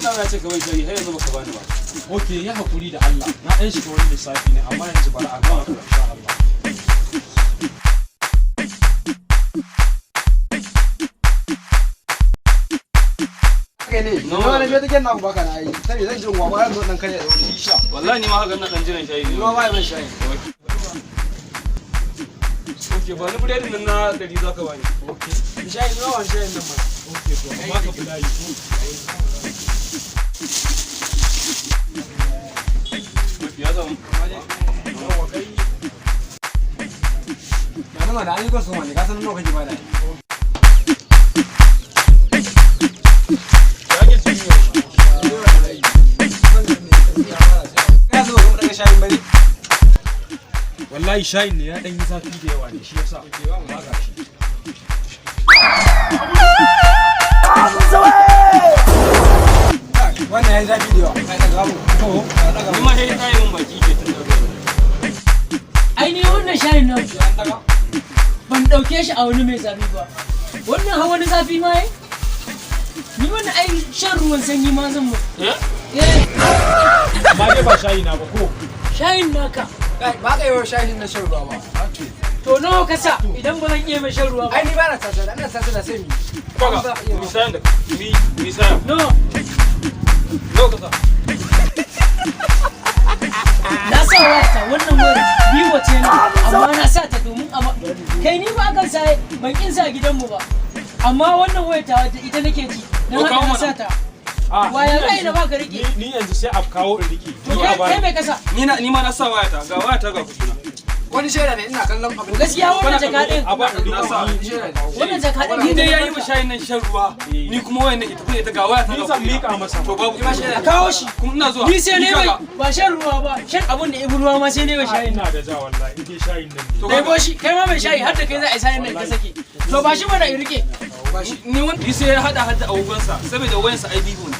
Tun da ce ka bai shayi har yanzu baka bani ba. Okay, ya hakuri da Allah. Na ɗan shiga wani lissafi ne, amma yanzu bari a gama insha Allah. Kai ne No. na wani take na ku baka na yi sai zan jin wa ba zan dan kare da wani sha. Wallahi ni ma haka ina dan jiran shayi ne. Ni ma ba mai shayi. Okay, ba ni biredin nan na 100 zaka bani. Okay. Shayi ni ma wani shayin nan ma. Okay, to amma ka fi layi ko? Okay, ya zama. Yawa kai. Na nuna da an yi kwasu wani ka san nawa kake ba da. Ya ake ciki yau? Ka zo kuma daga shayin bane. Wallahi shayin ne ya ɗan yi zafi da yawa ne, shi yasa. Amma ga shi. Wannan yayi zafi da yawa. Kai daga mu. To, daga Ni mu. ma sai ta yi min baki ke tun da Ai ni wannan shayin nan An daga. ban ɗauke shi a wani mai zafi ba. Wannan ha wani zafi ma yi? Ni wannan ai shan ruwan sanyi ma zan mu. Eh? Eh, Amma dai ba shayi na ba ko? shayin naka. Kai ba ka yi wa shayin na shan ruwa ba. To nawa ka sa idan ba zan iya mai shan ruwa ba? Ai ni ba na tasa da ina tasa da sai mi. Kaga, mi sayan da mi sayan. Nawa? Nawa ka sa? Na sa wayarta wannan wayar biyu wace ne, amma na sa ta domin amma kai ni ba akan sa ban kin sa gidanmu ba. Amma wannan wayar ta ita nake ji. To Dan haka kawo na mana. sa ta. Ah, Waya ni kai yanzu- na baka rike. Ni yanzu sai a kawo in rike. To Ni a kai kai bani. mai kasa. Ni na ni ma na sa wayata, ga wayata ga kuɗina. Wani shaida ne ina kallon abin. Gaskiya wannan jaka din A ba in Na sa. rike. Shaida ne. wannan jaka din Ni dai yayi wa shayin nan shan ruwa. Ni kuma wayan nan ita kuma ita ga wayata Ni ga zan kuɗina. miƙa masa. To babu Ni ma shaida A kawo shi. Kuma ina zuwa. Ni sai ne bai kaga. ba shan ruwa ba, shan abun da ibi ruwa ma sai ne bai Ah, shayin. ina da ja wallahi, in dai shayin nan ne. To Dai boshi, kai ma mai shayi har da kai za a yi sayin nan ka sake. To ba shi mana in rike. Ni wani ni sai ya hada hada agogonsa saboda wayansa ai bibu ne.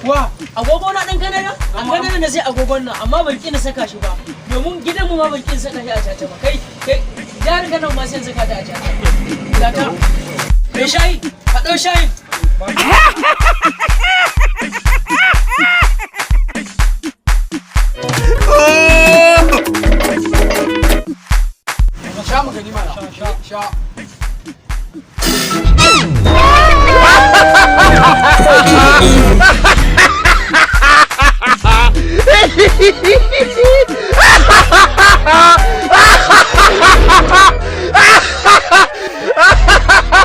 Wa, agogo na dan kanana? A kanana na sai agogon nan, amma ban kina saka shi ba. Domin gidanmu ma ban kina saka shi a caca ba. Kai, kai, jarin kanan ma sai in saka ta a caca. Gata. Mai shayi, ka ɗau shayin. Sha mu gani mana. Sha.